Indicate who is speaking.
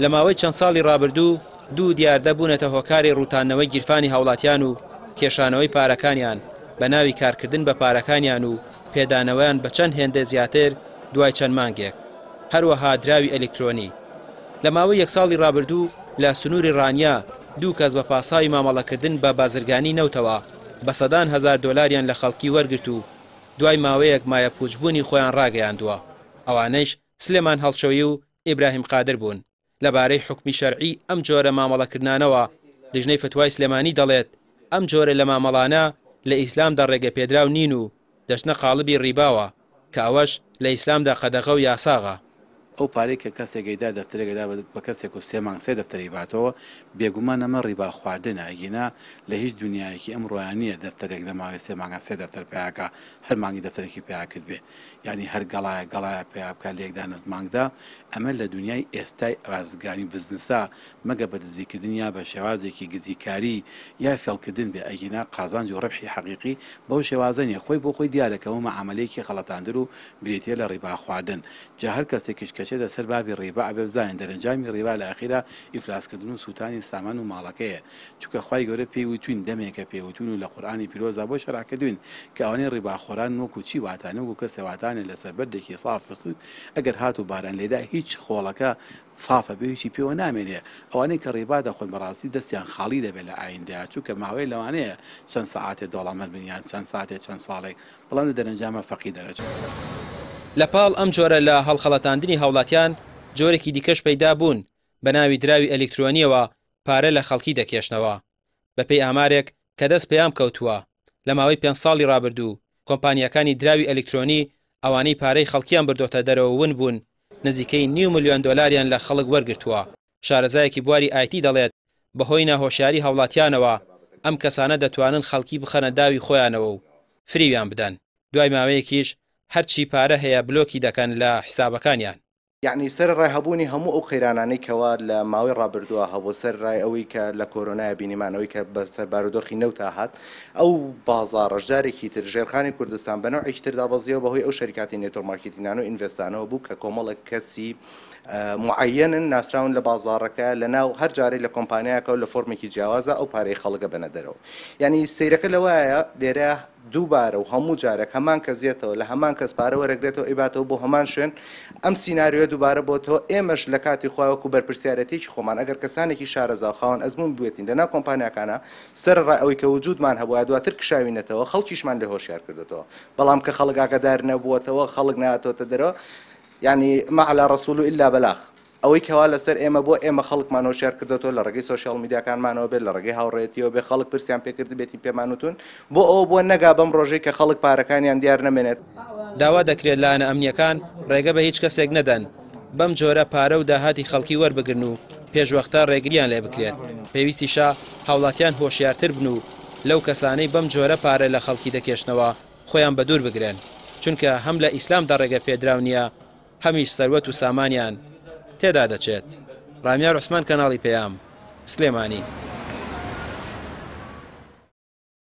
Speaker 1: لە ماوەی چەند ساڵی ڕابردوو دوو دیاردە بوونەتە هۆکاری ڕووتاندنەوەی گیرفانی هاوڵاتیان و کێشانەوەی پارەکانیان بە ناوی کارکردن بە پارەکانیان و پێدانەوەیان بە چەند هێندە زیاتر دوای چەند مانگێک، هەروەها دراوی ئەلیکترۆنی. لە ماوەی یەک ساڵی ڕابردوو لە سنووری ڕانیە دوو کەس بە پاساوی مامەڵەکردن بە بازرگانی نەوتەوە بە سەدان هەزار دۆلاریان لە خەڵکی وەرگرت و دوای ماوەیەک مایەپووچبوونی خۆیان ڕاگەیاندووە، ئەوانەیش سلێمان هەڵچۆیی و ئیبراهیم قادر بوون. لەبارەی حوکمی شەرعی ئەم جۆرە مامەڵەکردنانەوە، لیژنەی فتوای سلێمانی دەڵێت، ئەم جۆرە لە مامەڵانە لە ئیسلامدا ڕێگەپێدراو نین و دەچنە قاڵبی ڕیباوە، کە ئەوەش لە ئیسلامدا قەدەغە و یاساغە.
Speaker 2: ئەو پارەی کە کەسێک ئەیدا دەفتەرێک ئەدا بە کەسێک و سێ مانگ سێ دەفتەر ئەیباتەوە، بێگومان ئەمە ڕیبا خواردنە، ئەگینا لە هیچ دونیایەکی ئەمڕۆیا نییە دەفتەرێک لە ماوەی سێ مانگا سێ دەفتەر پەیا کا، هەر مانگی دەفتەرێکی پەیا کردبێ. یانی هەر گەڵایەک گەڵایەک پەیا بکا لە یەک دانە مانگدا، ئەمە لە دونیای ئێستای بازرگانی و بزنسا مەگەر بە دزیکردن یا بە شێوازێکی گزیکاری یا فێڵکردن بێ ئەگینا قازانج و ڕبحی حەقیقی بەو شێوازە نیە خۆی بۆ خۆی دیارە کە ئەوە مەعامەلەیەکی خەڵەتاندن و بریتیە لە ڕیبا خواردن جا هەر کەسێکیش کە چێتە سەر بابی ڕیبا ئەبێ بزانێ دەرەنجامی ڕیبا لە ئەخیرا ئیفلاسکردن و سوتانی سامان و ماڵەکەیە چونکە خوای گەورە پێی وتوین دەمێکە پێی وتوین و لە قورئانی پیرۆزا بۆ شەرع کردوین کە ئەوانەی ڕیباخۆران وەکو چی واتانێ وەکو کەسێ واتانێ لەسەر بەردێکی ساف فستن ئەگەر هاتوو باران لێدا هیچ خۆڵەکە سافە بێ هیچی پێوە نامێنێ ئەوانەی کە ڕیبا دەخۆن بەڕاستی دەستیان خاڵی دەبێت لە ئایندەیا چونکە ماوەی لەوانەیە چەند سەعاتێ دەوڵەمەند بن یان چەند ساتێ چەند ساڵێک بەڵام لە دەرەنجاما فەقیر دەرەچن.
Speaker 1: لە پاڵ ئەم جۆرە لە هەڵخەڵەتاندنی هاوڵاتیان جۆرێکی دیکەش پەیدا بوون بە ناوی دراوی ئەلیکترۆنیەوە پارە لە خەڵکی دەکێشنەوە. بەپێی ئامارێک کە دەست پەیام کەوتووە، لە ماوەی پێنج ساڵی رابردوو کۆمپانیاکانی دراوی ئەلیکترۆنی ئەوانەی پارەی خەڵکیان بردۆتە دەرەوە ون بوون، نزیکەی نیو ملیۆن دۆلاریان لە خەڵک وەرگرتووە. شارەزایەکی بواری ئایتی دەڵێت، بەهۆی ناهۆشیاری هاوڵاتیانەوە ئەم کەسانە دەتوانن خەڵکی بخەنە داوی خۆیانەوە و فریویان بدەن، دوای ماوەیەکیش هەرچی پارە هەیە بلۆکی دەکەن لە حیسابەکانیان.
Speaker 3: یەعنی سەرەڕای هەبوونی هەموو ئەو قەیرانانەی کەوا لە ماوەی ڕابردووە هەبوو، سەرەرای ئەوەی کە لە کۆرۆنایە بینیمان، ئەوەی کە بەسەر بارودۆخی نەوتا هات، ئەو بازاڕەش جارێکی تر ژێرخانی کوردستان بە نەوعێکی تر دابەزیەوە بەهۆی ئەو شەریکاتی network marketing انە و invest انەوە بوو کە کۆمەڵێک کەسی موعەیەنن ناسراون لە بازاڕەکە لە ناو هەر جارەی لە کۆمپانیاکە و لە فۆرمێکی جیاوازە ئەو پارەی خەڵکە بەنە دەرەوە. یەعنی سەیرەکە لەوایە لێرە دووبارە و هەموو جارێک هەمان کەس یەتەوە لە هەمان کەس پارە وەرەگرێتەوە ئەیباتەوە بۆ هەمان شوێن ئەم سیناریۆیە دووبارە بۆتەوە ئێمەش لە کاتی خۆی وەکو بەرپرسیارەتیەکی خۆمان ئەگەر کەسانێکی شارەزا و خاوەن ئەزموون بوێتین لەناو کۆمپانیاکانا سەرەڕای ئەوەی کە وجودمان هەبوایە دواتر کشاوینەتەوە خەڵکیشمان لێ هۆشیار کردۆتەوە بەڵام کە خەڵک ئاگادار نەبووەتەوە خەڵک نەهاتۆتە دەرەوە یانی ما علی رسول الا بلاغ ئەوەی کەوا لەسەر ئێمە بووە ئێمە خەڵکمان هۆشیار کردۆتەوە لە ڕێگەی سۆشیاڵ میدیاکانمانەوە بێت لە ڕێگەی هاوڕێیەتیەوە بێت خەڵک پرسیان پێ کردبێتین پێمان وتون بۆ ئەوە بووە نەگا بەم ڕۆژەی کە خەڵک پارەکانیان دیار نەمێنێت.
Speaker 1: داوا دەکرێت لایەنە ئەمنییەکان ڕێگە بە هیچ کەسێک نەدەن بەم جۆرە پارە و داهاتی خەڵکی وەربگرن و پێشوەختە ڕێگریان لێ بکرێت، پێویستیشە هاوڵاتیان هۆشیارتر بن و لەو کەسانەی بەم جۆرە پارە لە خەڵکی دەکێشنەوە خۆیان بەدوور بگرن، چونکە هەم لە ئیسلامدا ڕێگە پێدراو نییە هەمیش سەروەت و سامانیان تێدا دەچێت. ڕامیار عوسمان کەناڵی پەیام، سلێمانی.